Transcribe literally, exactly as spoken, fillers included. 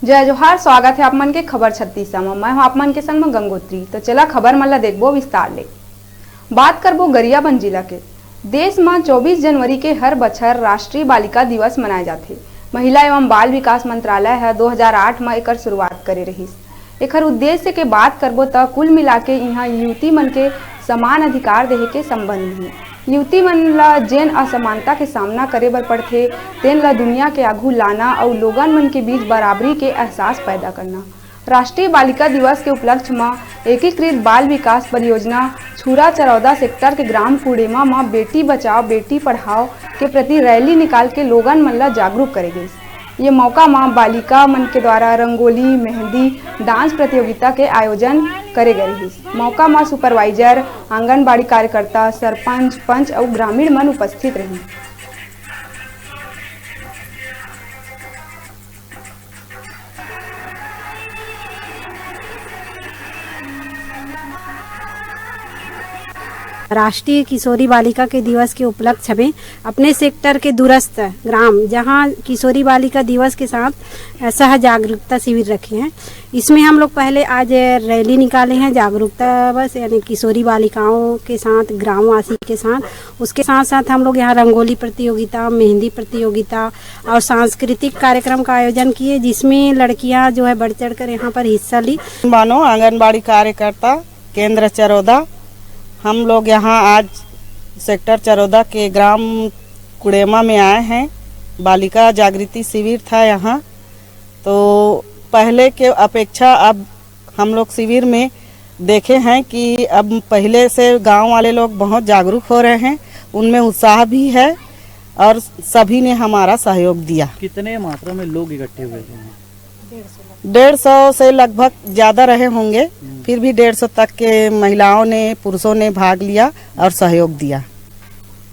जय जोहार, स्वागत हे आप मन के खबर छत्तीसा म। मैं हूं आप मन के संग म गंगोत्री। तो चला खबर मन ला देखबो विस्तार ले। बात करबो गरियाबंद जिला के। देश म चौबीस जनवरी के हर बछर राष्ट्रीय बालिका दिवस मनाए जाथे। महिला एवं बाल विकास मंत्रालय ह दो हज़ार आठ म एकर शुरुआत करे रहिस। एखर उद्देश्य के बात करबो त कुल मिलाके इहां युवती मन के समान अधिकार देहे के संबंध हे। युवती मन ला जेन असमानता के सामना करे बर पड़थे, तेन ला दुनिया के आघू लाना अउ लोगन मन के बीच बराबरी के एहसास पैदा करना। राष्ट्रीय बालिका दिवस के उपलक्ष्य म एकीकृत बाल विकास परियोजना छुरा चरौदा सेक्टर के ग्राम कुड़ेमा म बेटी बचाओ बेटी पढ़ाओ के प्रति रैली निकाल के लोगन मन ला जागरूक करे गइस। ये मौका म बालिका मन के द्वारा रंगोली, मेहंदी, डांस प्रतियोगिता के आयोजन करे गए रहिस। मौका म सुपरवाइजर, आंगनबाड़ी कार्यकर्ता, सरपंच, पंच अउ ग्रामीण मन उपस्थित रहिन। राष्ट्रीय किशोरी बालिका के दिवस के उपलक्ष्य में अपने सेक्टर के दूरस्थ ग्राम, जहां किशोरी बालिका दिवस के साथ, अ, सह जागरूकता शिविर रखे हैं। इसमें हम लोग पहले आज रैली निकाले हैं जागरूकता बस, यानी किशोरी बालिकाओं के साथ, ग्रामवासी के साथ। उसके साथ साथ हम लोग यहाँ रंगोली प्रतियोगिता, मेहंदी प्रतियोगिता और सांस्कृतिक कार्यक्रम का आयोजन किए, जिसमें लड़कियाँ जो है बढ़ चढ़ कर यहाँ पर हिस्सा ली। मानो आंगनबाड़ी कार्यकर्ता केंद्र चरौदा, हम लोग यहाँ आज सेक्टर चरौदा के ग्राम कुड़ेमा में आए हैं। बालिका जागृति शिविर था यहाँ, तो पहले के अपेक्षा अब हम लोग शिविर में देखे हैं कि अब पहले से गांव वाले लोग बहुत जागरूक हो रहे हैं, उनमें उत्साह भी है और सभी ने हमारा सहयोग दिया। कितने मात्रा में लोग इकट्ठे हुए थे? डेढ़ सौ से लगभग ज़्यादा रहे होंगे, फिर भी डेढ़ सौ तक के महिलाओं ने, पुरुषों ने भाग लिया और सहयोग दिया।